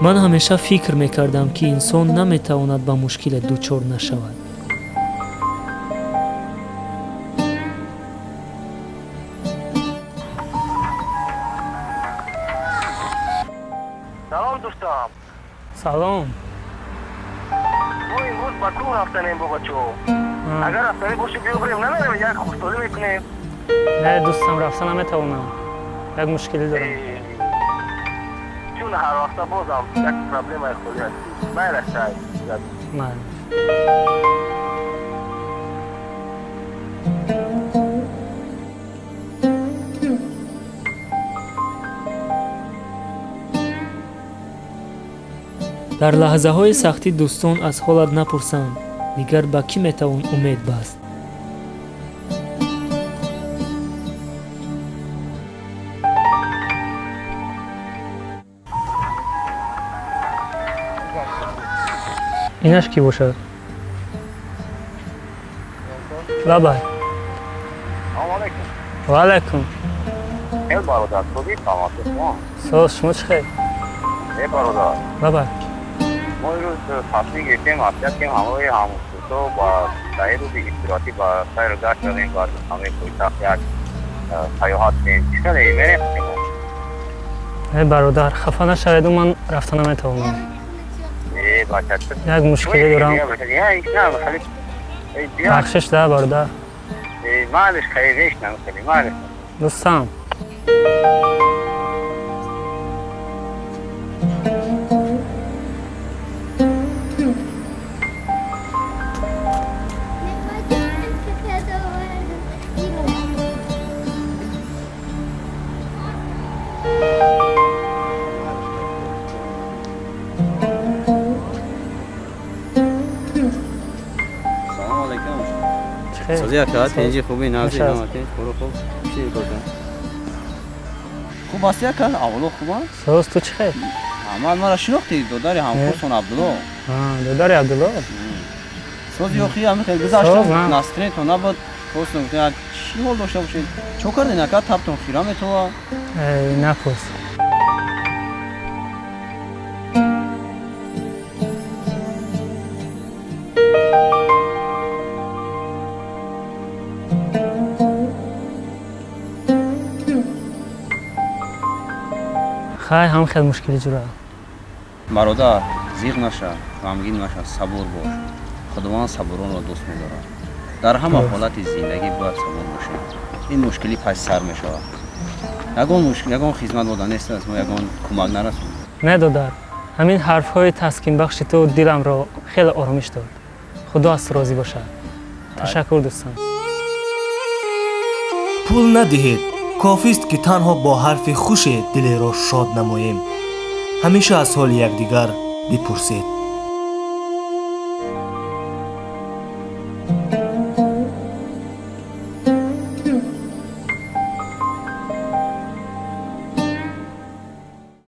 Ман ҳамеша фикр мекардам, ки инсон наметавонад ба мушкиле дучор нашавад. Салом, дӯстам. Салом. Мо имрӯз ба кӯҳ рафтанем, бобачо. Агар рафтанӣ бошӣ, биё бирем, намерем, як хушдорӣ мекунем. Не, дӯстам, рафта наметавонам, як мушкилӣ дорам. Чун ҳар вақта бозам як проблемаи холӣ ҳастӣ. Майлаш, Майли. Дар лаҳзаҳои сахтӣ дӯстон аз ҳолат напурсанд, дигар ба кӣ метавон умед баст? Инаш кӣ бошад? Лабай. Салом алайкум. Ва алайкум. Э, бародар, суди саломатӣ шумо? Соз, шумо чӣ хел? Э, бародар. Лабай. Мо имрӯз тасмим гирифтем, маслиҳат кардем ҳамроҳи ҳамкурсо ба дар рӯзи истироҳатӣ ба сайру гашт равем, ба душанбе, пойтахт, як сайёҳат кунем. Чӣ хеле, мерем? Э, бародар, хафа нашаведу, ман рафта наметавонам. Э, бача. Як мушкилӣ дорам. Бахшиш да, бародар. Майлиш, хеле майлиш. Дӯстам. Салом алейкум. Сози, ака, тинҷи, хуби, нази, намати, хуру хуб, чӣ кор? Хуб ҳасти, ака, аввало хуба? Соз, ту чӣ хел? Ман мара шинохтӣ, додари ҳамкурсон Абдулло. Додари Абдулло? Сози, охи ҳами хел гузаштам, настроение набуд, хостам гуфтам, чӣ ҳол дошта бошед? Чо кардин, ака, табтон хира метова? Напурс. Хай, ҳам хел мушкили ҷура. Бародар, зиғ наша, ғамгин наша, сабур бош. Худованд сабуронро дӯст медорад. Дар ҳама ҳолати зиндагӣ бояд сабур бошем. Ин мушкилӣ паси сар мешавад. Ягон мушкил, ягон хизмат бода нест, аз мо ягон кӯмак нарасонем? Не, додар, ҳамин ҳарфҳои таскинбахши ту диламро хеле оромиш дод. Худо аз ту розӣ бошад. Ташаккур, дӯстам. Пул надиҳед, кофист, ки танҳо бо ҳарфи хуше дилеро шод намоем. Ҳамеша аз ҳоли якдигар бипурсед.